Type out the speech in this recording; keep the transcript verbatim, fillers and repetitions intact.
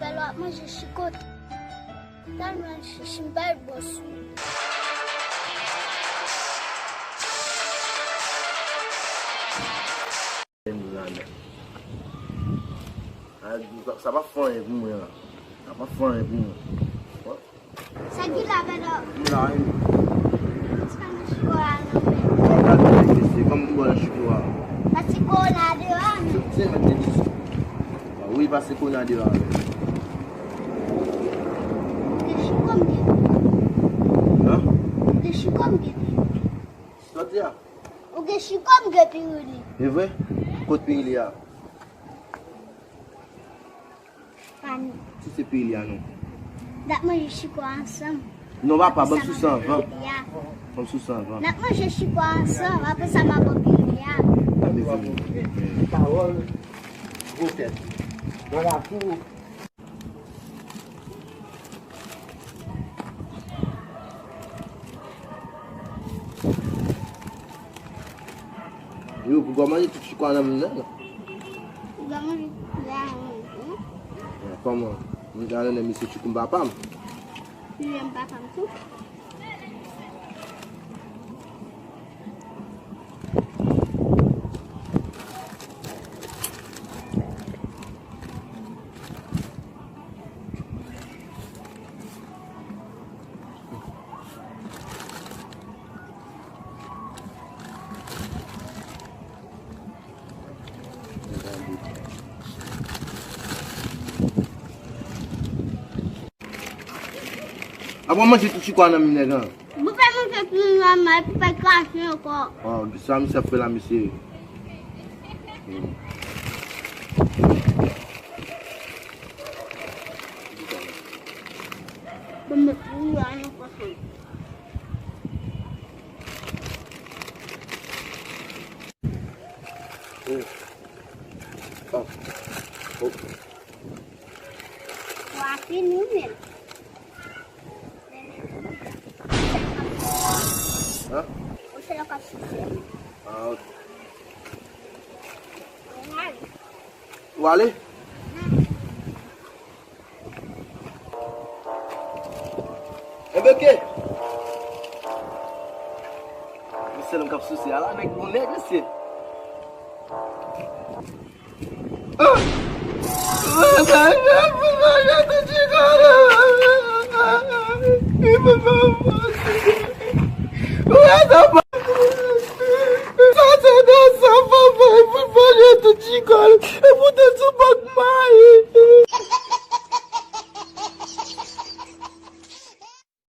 Bèl w ap manje chiko. Tèlman chichi m pa bò sou li. Sa p ap fè anyen pou mwen la. Sa p ap fè anyen pou mwen. Sa ki la, Bèl w? M la, wi. Ti pa nan chiko a, non, men. Sa pa t mesye, kòm m di w nan chiko a. Pase kowona deyò a, non. Se, se mèt de di sa. Wi, pase kowona deyò a, non. Ou gen chiko, m gen. Hein? Ou gen chiko, m gen. Sòti a. Ou gen chiko, m gen pirili. E vre? Kot pirili a? Pa nou. Si se pirili a, non. N ap manje chiko ansanm. Non, papa, ban m souse anvan. Ban m souse anvan. N ap manje chiko ansanm, apre sa m ap bò pirili a. A, mezanmi. Pawòl gwo tèt. Nan lakou. Yo, pou gwa manje tout chiko a nan men nan. Gwa manje la, wi. Kòman? Mwen ta renmen mesye chiko m papa m. Li renmen papa m tou. Apa w manje tout chiko a nan men nèg lan? Mwen fè manje pi nòmal pou pa krache ankò. Sa misye ap fè la, mesye. Bon, mwen pou la nan kòchon. Wa fini menm. Hein? Ou se lè k ap souse. Ah, ok. Ou ale? Enben, ke? Misye, nonm k ap souse a la, nèg, bon nèg, mesye.